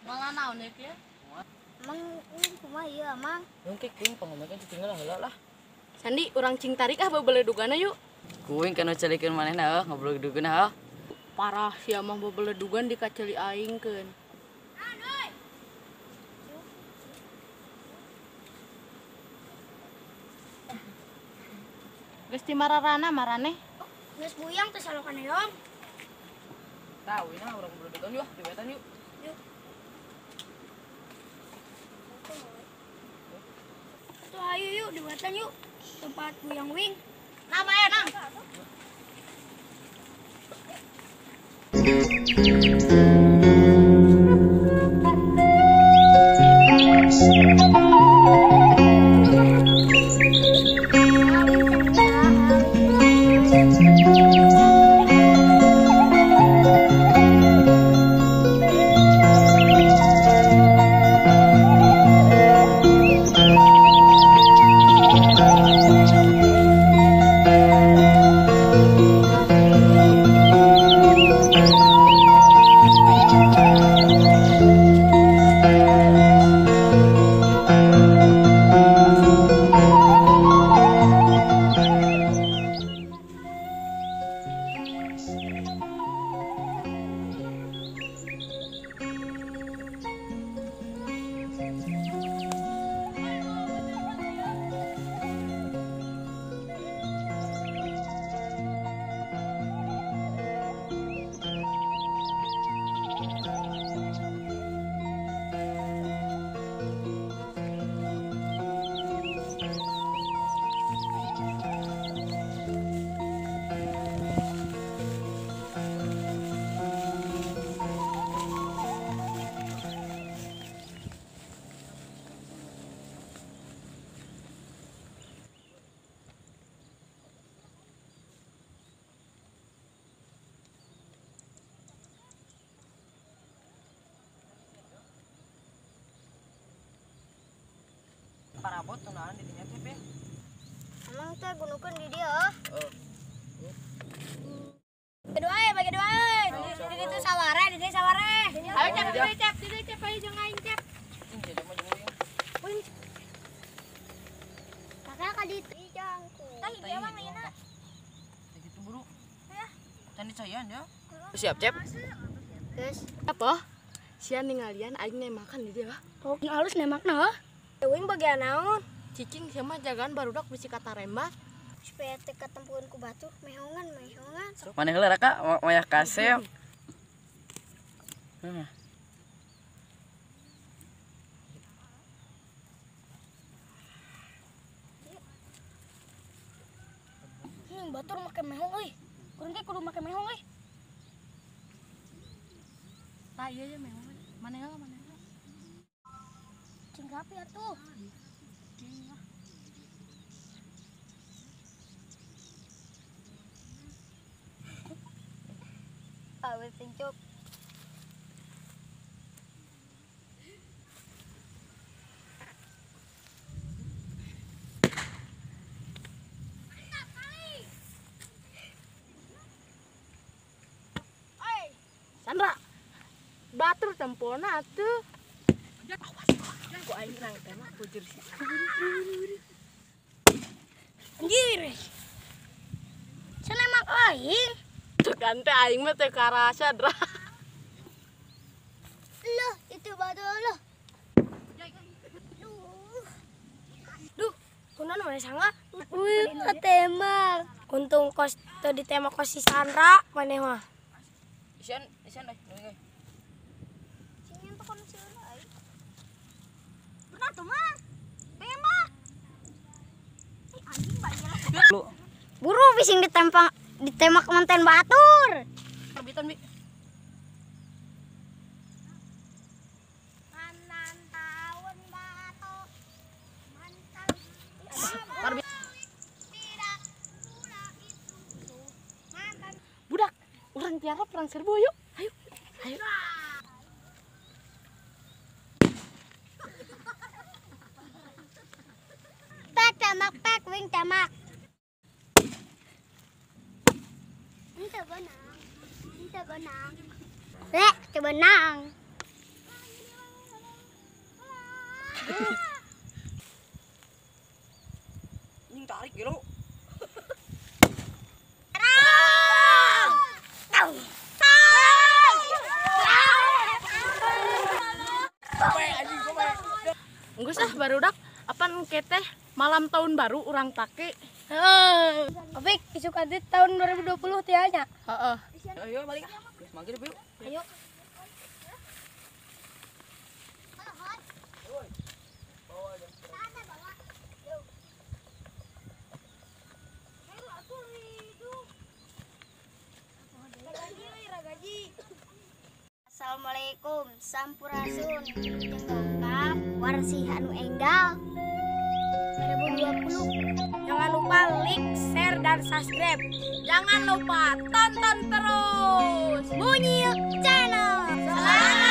Malah naon ya kieu? Mang kumaha ieu Amang? Mungkin kuing pangomekan cicingna heula lah. Sandi urang cing tarik ah babeledugana yuk. Kuing kana calikeun manehna heuh ngabeledugeun heuh. Parah sia mah babeledugan dikaceli aing keun. Geus ti mararana maraneh. Geus buyang teh salokan heong. Tah uina urang beledugan yuk, diwetan yuk. Yuk. Tuh ayo yuk diwetan yuk. Tempat buyang wing. Nah, bae nang. Parabot tunahan di dinya teh, Bin. Emang teh gunukeun di dieu. Heeh. Bagi dua, bagi dua. Di ditu saware, di dieu saware. Ayo cep, di cep, di dieu cep, ayo jeung aing cep. Wing. Kakak ka ditu jangku. Tah ieu mah ayeuna. Teh kitu buru. Ya. Can dicayan ya. Siap, Cep. Geus. Apa? Sia ningalian aing nemakan di dieu. Oh, halus nemakna heuh. Wing bagian naon? Cicing sia mah jagaan barudak bisi katarembak. Supaya teu katempuan ku batur, mehongan, mehongan. Maneh heula raka wayah kasep. Batur make mehong euy. Urang ge kudu make mehong euy. Tah ieu ye mehong. Maneh heula, maneh heula. Cing rapi atuh. Awet singcuk. Sandra, batur tempona atuh. Awas, ku aing nang tembak bujur sih. Anjir. Cenah aing. Tuh kan teh aing mah teu karasa, Dra. Loh, itu batu loh. Duh. Duh, kunaon maneh sangga? Wih, tembak. Untung kos teu ditembak kos si Sandra maneh mah. Isian, isian deh, nunggu. Sini tuh kono sieun aing. Benar tuh mah. Tembak. Ih, anjing bae. Buru bising ditempang ditembak manten batur. Terbitan, Bi. Kanan tahun batu. Mantan. Tidak pula itu. Mantan. Budak, urang tiara perang serbu yuk. Ayo. Ayo. Pek temak pek wing temak. Coba nang, coba nang. Lek, coba nang. Anjing tarik gelo. Geus ah barudak, apan engke teh malam tahun baru urang pake. Heeh. Opik isuk ade tahun 2020 teh nya. Heeh. Ayo balik ah. Geus magrib yuk. Ayo. Assalamualaikum, sampurasun, wilujeng dongkap, warsi anu enggal 2020. Jangan lupa like, share, dan subscribe. Jangan lupa tonton terus Munyuk Channel. Selamat